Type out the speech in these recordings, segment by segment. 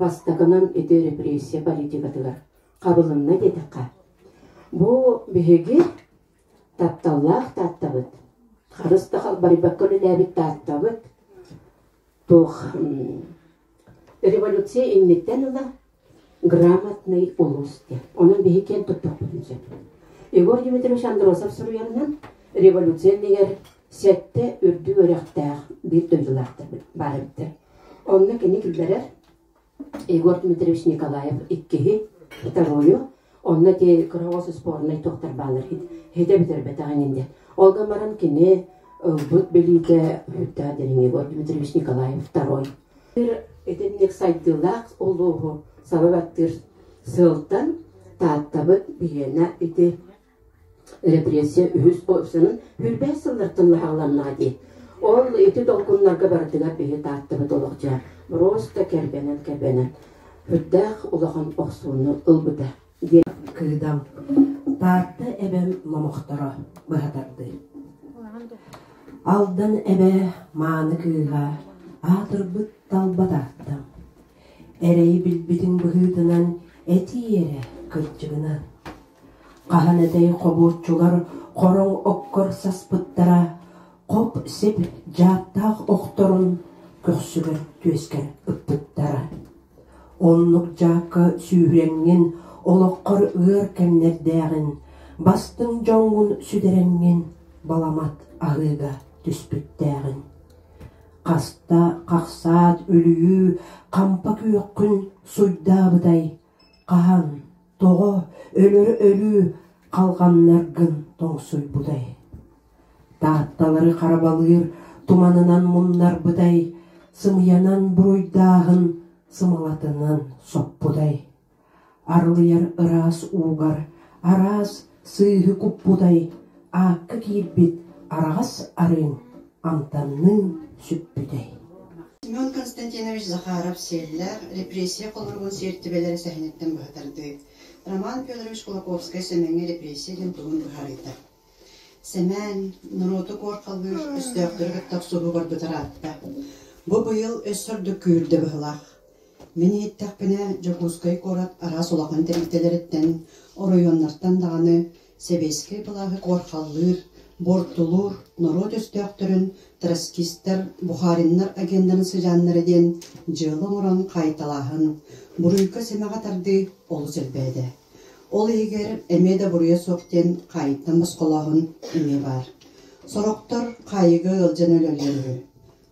Бастакынан ити репрессия политикатыгар хабылынна диэтэххэ, бу биһиги тапталлаах Тааттабыт, харыс да халбарыйбакка үлэлээбит Тааттабыт туох революция инниттэн ыла грамотный улуус диэн. Онон биһи киэн туттуохпутун сөп. Егор Дмитриевич Андросов суруйарынан революция иннигэр сэттэ үрдүк үөрэхтээх биир дойдулаахтар баар эбиттэр. Онно кини киллэрэр Егор Дмитриевич Николаев иккиһи, вторую, онно ити кыра спорнай туохтар бааллар хитэ бүтэрбэтэх иҥин диэн. Ол гынан баран кини ылбыт билиитэ сүрдээх дириҥ Егор Дмитриевич Николаев второй. Итинник сайдыылаах улууһу саба баттыыр сыалтан Тааттабыт биһиэнэ ити репрессия үһүс сылын сүүрбэс сыллартан лаһаҕаланнаҕа дии. Ол ити долгуннарга барытыгар биһи Тааттабыт олох дьэ просто кэрбэнэн-кэрбэнэн сүрдээх улахан охсууну ылбыта диэн. Кыыдам Таатта эбэм номохторо быһа тардыы. Алдан эбэ мааны кыыһа аатырбыт талба Тааттам. Эрэйи билбитин быһыытынан этии эрэ кырдьыгынан. Хаһан этэй хобуоччулар хороҥ оккор саспыттара, хоп-сип дьааттаах охторун көхсүгэр түөскэр ыппыттара. Оннук дьаакка сүүһүрэҥҥин олоххор ыар кэмнэрдээҕин, бастыҥ дьоҥҥун сүтэрэҥҥин баламат аһыыга түспүттээҕин. Хаста хахсаат үлүйүү хампа күөххүн суйдаабытай, хаһан, тоҕо өлөрү өлүү халҕаннаргын тоҥсуйбутай? Таатталары харабалыыр туманынан муннарбытай, сымыйанан буруйдааһын сымалатынан соппутай? Арылыйар ыраас уугар араас сыыһы куппутай, аакка киирбит араҕас арыыҥ амтанныын сүппүтэй? Семен Константинович Захаров-Сиэллээх репрессия холоругун сиэртибэлэрэ сэһэниттэн быһа тардыы. Роман Федорович Кулаковскай Сэмэҥҥэ репрессия диэн тугун быһаарыыта. Сэмэн, норуоту куорхаллыыр өстөөхтөрү кытта охсуһуу барбыта ыраатта. Бу быйыл өссө ордук күүрдэ быһыылаах. Мин иһиттэхпинэ, Дьокуускай куорат араас улахан тэрилтэлэриттэн, оройуоннартан даҕаны сэбиэскэй былааһы куорхаллыыр, буортулуур норуот өстөөхтөрүн троцкистар, бухариннар агеннарын сыдьааннара диэн дьыала оҥорон хаайталааһын, буруйга-сэмэҕэ тардыы олус элбээтэ. Ол иһигэр эмиэ да буруйа суох диэн хаайыттан босхолооһун эмиэ баар. Сорохтор хаайыыга ыалдьан өлөллөр үһү.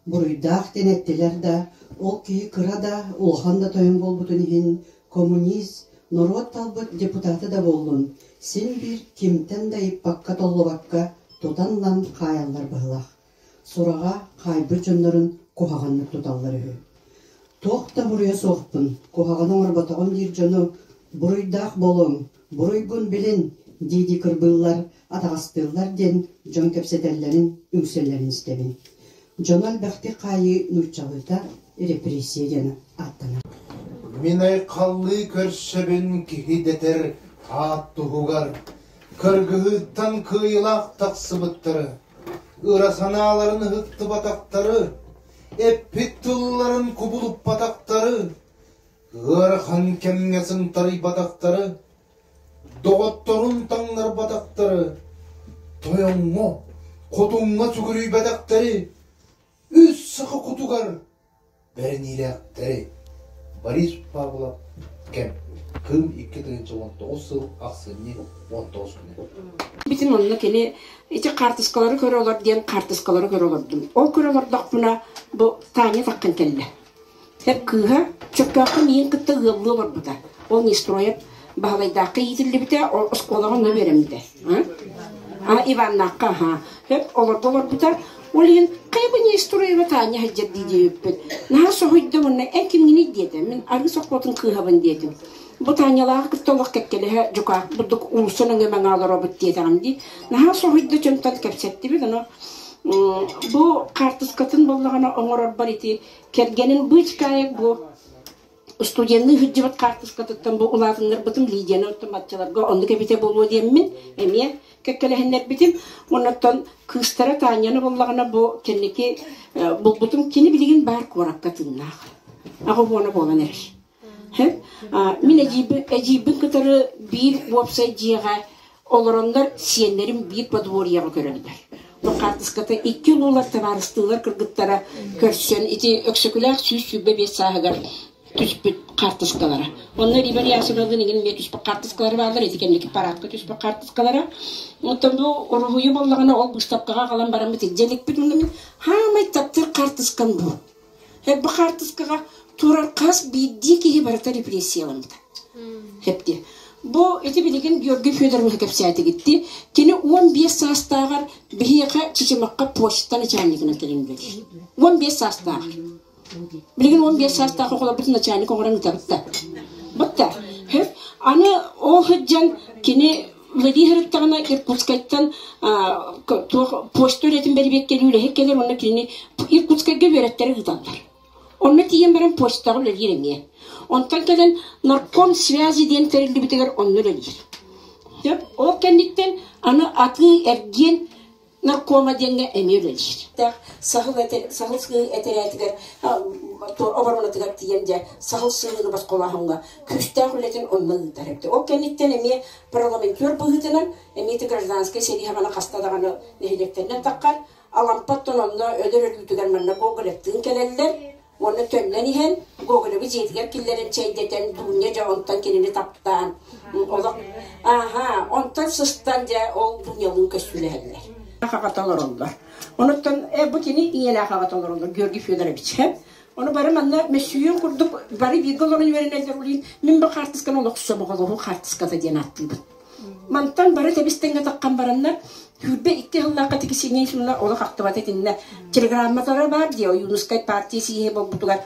Буруйдаах диэн эттилэр да, ол киһи кыра да, улахан да тойон буолбутун иһин коммунист, норуот талбыт депутата да буоллун, син биир кимтэн да ыйыппакка-толлубакка тутан ылан хаайаллар быһыылаах. Сураҕа, хаайбыт дьоннорун куһаҕаннык туталлар үһү. Туох да буруйа суохпун, куһаҕаны оҥорботоҕум диир дьону буруйдаах буолуоҥ, буруйгун билин дии-дии кырбыыллар, атаҕастыыллар диэн дьон кэпсэтэллэрин, үҥсэллэрин истэбин. Дьону элбэхтик хаайыы нууччалыыта репрессия диэн ааттанар. Мин айхаллыы көрсөбүн киһи дэтэр аат туһугар кыргыһыыттан кыайыылаах тахсыбыттары, ыра санааларын ыһыктыбатахтары, эппит тылларын кубулуппатахтары, ыарахан кэмҥэ сынтарыйбатахтары, доҕотторун таҥнарбатахтары, тойоҥҥо, хотуҥҥа сүгүрүйбэтэхтэри, үс саха кутугар бэриниилээхтэри Борис Павлов кэм Кыым 2019 сыл ахсынньы 19 күнэ. Бүтүн онно кини ити хаартыскалары көрө олор диэн хаартыскалары көрө олордум. Ол көрө олордохпуна бу Таня таххан кэллэ. Эп кыыһа Чөккөөххө миигин кытта ыаллыы олорбута. Ол Нестроев Баһылайдаахха иитиллибитэ, ол оскуолаҕа онно үөрэммитэ. А Иваннаахха аһаа. Эп олорго олорбута. Ол иһин хайа бу Нестроева Таня сылдьар дии диэбиппин. Наһаа соһуйда уонна эн кимҥиний диэтэ. Мин арыы сопхуотун кыыһабын диэтим. Бу Танялааҕы кытта олох кэккэлэһэ дьукаах бурдук уулусса нөҥүө мэҥэ олоробут диэтэҕим дии. Наһаа соһуйда дьонтон кэпсэттибит. Ону бу хаартыскатын буоллаҕына оҥорорбор ити Кэргэним быычкаайык бу студенныы сылдьыбыт хаартыскатыттан бу улаатыннарбытым Лидияны оттон баччаларга оннук эбитэ буолуо диэммин эмиэ кэккэлэһиннэрбитим. Оннуттан кыыстара Таняны буллаҕына бу кэнники булбутум кини билигин баар куоракка тыыннаах. Аҕа уона буолан эрэр. Мин эдьиийбин кытары биир уопсай дьиэҕэ олороннор сиэннэрим биир подворьеҕа көрөллөр. Бу хаартыската икки улуулар табаарыстыылар кыргыттара көрсөн ити Өксөкүлээх 125 сааһыгар түспүт хаартыскалара. Онно Рима Ясиновалыын иҥин эмиэ түспүт хаартыскалара бааллар, ити кэнники парадка түспүт хаартыскалара. Оттон бу уруһуйу буоллаҕына ол быыстапкаҕа аҕалан бараммыт илдьэ иликпит уонна мин хаамай таптыыр хаартыскам бу. Бу хаартыскаҕа турар хас биирдии киһи барыта репрессияламмыта. Хэпти. Бу ити билигин Георгий Федорович кэпсээтигитти. Кини 15 саастааҕар биһиэхэ Чычымахха почта начальнигынан кэлин үлэлиир. 15 саастааҕар. Билигин 15 саастаах оҕолорбут начальник оҥорон ыытабыт да. Бутта. Аны ол сылдьан кини үлэлии сырыттаҕына Иркутскайтан туох почта үлэтин бэрибиэккэлии үлэһит кэлэр уонна кинини Иркутскайга үөрэттэрэ ыыталлар. Онно тиийэн баран почтаҕа үлэлиир эмиэ. Онтон кэлэн нарком связи диэн тэриллибитигэр онно үлэлиир. Ол кэнниттэн аны атыы-эргиэн Наркома диэҥҥэ эмиэ үлэлиир. Саһыл саһыл сыһыы этэрээтигэр оборонатыгар тиийэн дьэ саһыл сыһыыны босхолооһуҥҥа күүстээх үлэтин онно ыытар эбит. Ол кэнниттэн эмиэ парламентер быһыытынан эмиэ гражданскай сэрии хаҕана хаста даҕаны нэһилиэктэринэн таххар Алампаттан онно өлөр өлүүтүгэр манна Гоголевтыын кэлэллэр уонна төннөн иһэн Гоголевы дьиэтигэр киллэрэн чэйдэтэн Дуня дьэ онтон кинини таптаан олох ааһа онтон сыстан дьэ ол Дунялыын көссүүлэһэллэр. Аҕата олороллор. Онуттан бу кини ийэлээх аҕата олороллор Георгий Федорович. Ону бары манна мөссүйүөн курдук бары бииргэ олорон үөрэнэллэр улин мин бу хаартысканы олох сомоҕолоһуу хаартыската диэн ааттыыбын. Мантан бары тэбис-тэҥҥэ таххан бараннар, 22 сыллаахха тиксиҥҥэ суна олох ахтыбата итиннэ телеграмматара баар дии Ойуунускай партия сийиһэ буолбутугар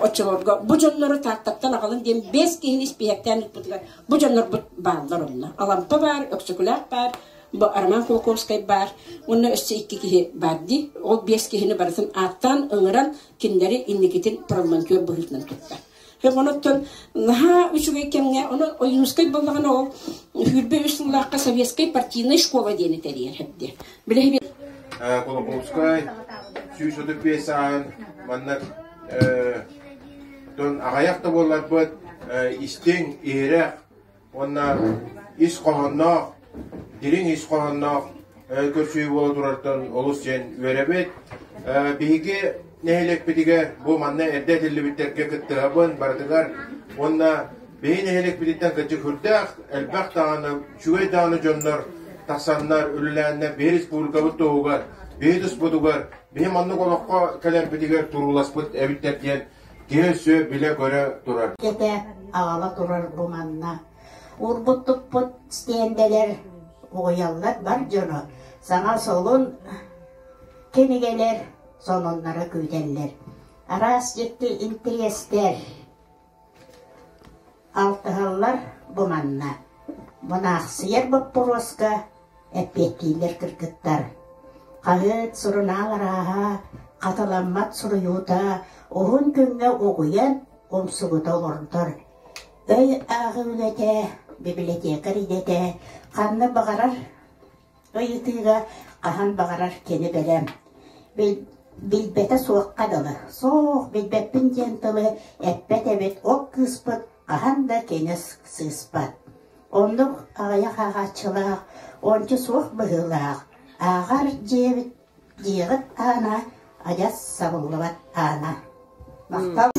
оччолорго бу дьоннору Тааттаттан аҕалын диэн биэс киһини испииһэктээн ыыппытыгар бу дьоннорбут бааллар онно. Алампа баар, Өксөкүлээх баар, бу Роман Кулаковскай баар уонна өссө икки киһи баар дии. Ол биэс киһини барытын ааттаан ыҥыран кинилэри инникитин парламентер быһыытынан тутта. Онон наһаа үчүгэй кэмҥэ, ону Ойуунускай буоллаҕына ол 23 сыллаахха советскай партийнай школа диэни тэрийэр эбит. Билэһи Колоковскай 135 сааһын манна аҕыйах да буолларбыт истиҥ, иһирэх уонна ис хоһоонноох, дириҥ ис хоһоонноох көрсүһүү буола турартан олус диэн үөрэбит. Биһиги нэһилиэкпитигэр бу манна эрдэ этиллибиттэргэ кыттыһабын барытыгар уонна биһи нэһилиэкпититтэн кырдьык сүрдээх элбэх даҕаны, үчүгэй даҕаны дьоннор тахсаннар, үлэлээннэр биһи республикабыт туһугар, биһи туспутугар, биһи маннык олоххо кэлэрбитигэр турууласпыт эбиттэр диэн Киһи өссө билэ-көрө турар. Кэтэ аҕала турар бу манна. Уурбут-туппут стендэлэр угуйаллар бар дьону. Саҥа солун кинигэлэр сонуннара күүтэллэр. Араас дьикти интэриэстэр алтыһаллар бу манна. Мунаахсыйар боппуруоска эппиэттииллэр кыргыттар. Хаһыат, сурунаал арааһа, хатыламмат суруйуута уһун күҥҥэ угуйан умсугута олордор. Өй ааҕыы үлэтэ, библиотекарь идэтэ ханна баҕарар ыйытыыга хаһан баҕарар кини бэлэм. Билбэтэ суохха дылы. Суох, билбэппин диэн тылы эппэт эбит, ол кыыспыт хаһан да кини сыыспат. Оннук аҕыйах ааҕааччылаах, ончу суох быһыылаах, ааҕар дьиэбит дьиэҕит аана адьас сабыллыбат аана. Махтал.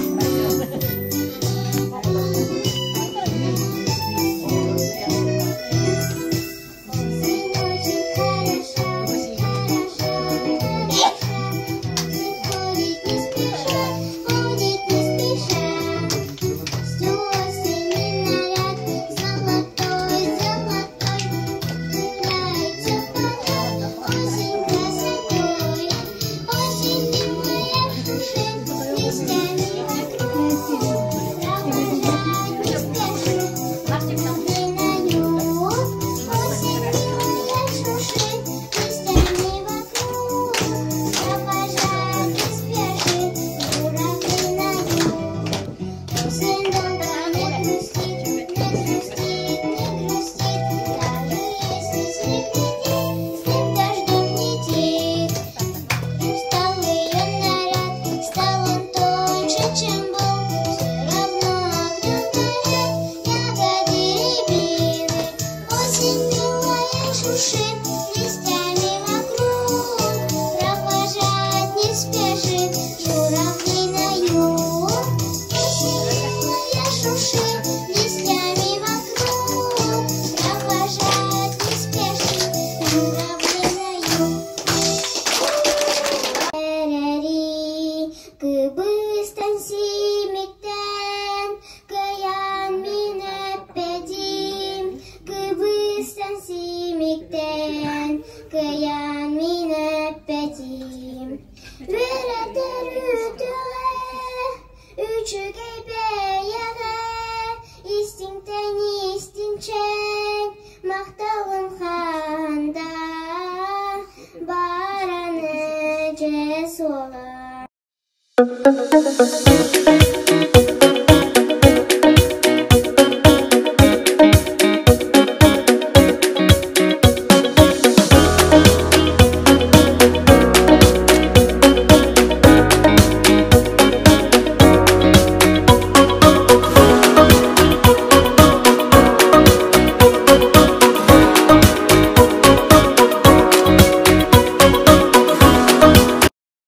Thank you.